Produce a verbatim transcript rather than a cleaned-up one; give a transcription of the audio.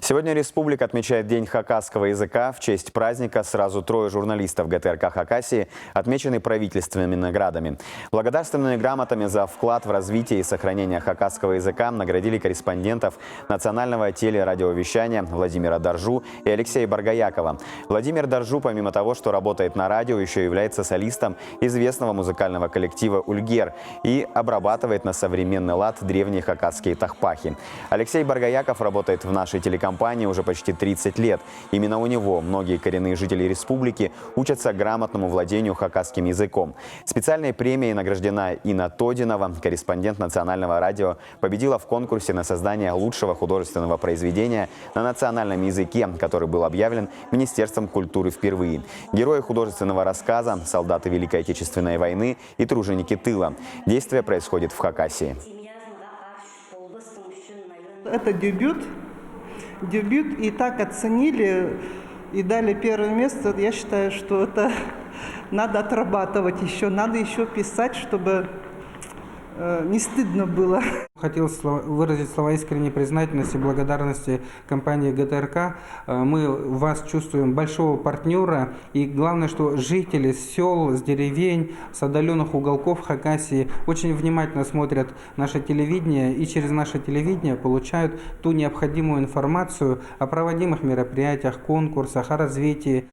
Сегодня республика отмечает День хакасского языка. В честь праздника сразу трое журналистов Г Т Р К Хакасии отмечены правительственными наградами. Благодарственными грамотами за вклад в развитие и сохранение хакасского языка наградили корреспондентов национального телерадиовещания Владимира Даржу и Алексея Боргоякова. Владимир Даржу, помимо того, что работает на радио, ещё является солистом известного музыкального коллектива «Ульгер» и обрабатывает на современный лад древние хакасские тахпахи. Алексей Боргояков работает в нашей телекомпании уже почти тридцать лет. Именно у него многие коренные жители республики учатся грамотному владению хакасским языком. Специальной премией награждена Инна Тодинова, корреспондент национального радио, победила в конкурсе на создание лучшего художественного произведения на национальном языке, который был объявлен Министерством культуры впервые. Герои художественного рассказа — солдаты Великой Отечественной войны и труженики тыла. Действие происходит в Хакасии. Это дебют. Дебют и так оценили, и дали первое место. Я считаю, что это надо отрабатывать еще, надо еще писать, чтобы э, не стыдно было. Хотел сло- выразить слова искренней признательности и благодарности компании Г Т Р К. Э, Мы в вас чувствуем большого партнера. И главное, что жители с сел, с деревень, с отдаленных уголков Хакасии очень внимательно смотрят наше телевидение и через наше телевидение получают ту необходимую информацию о проводимых мероприятиях, конкурсах, о развитии.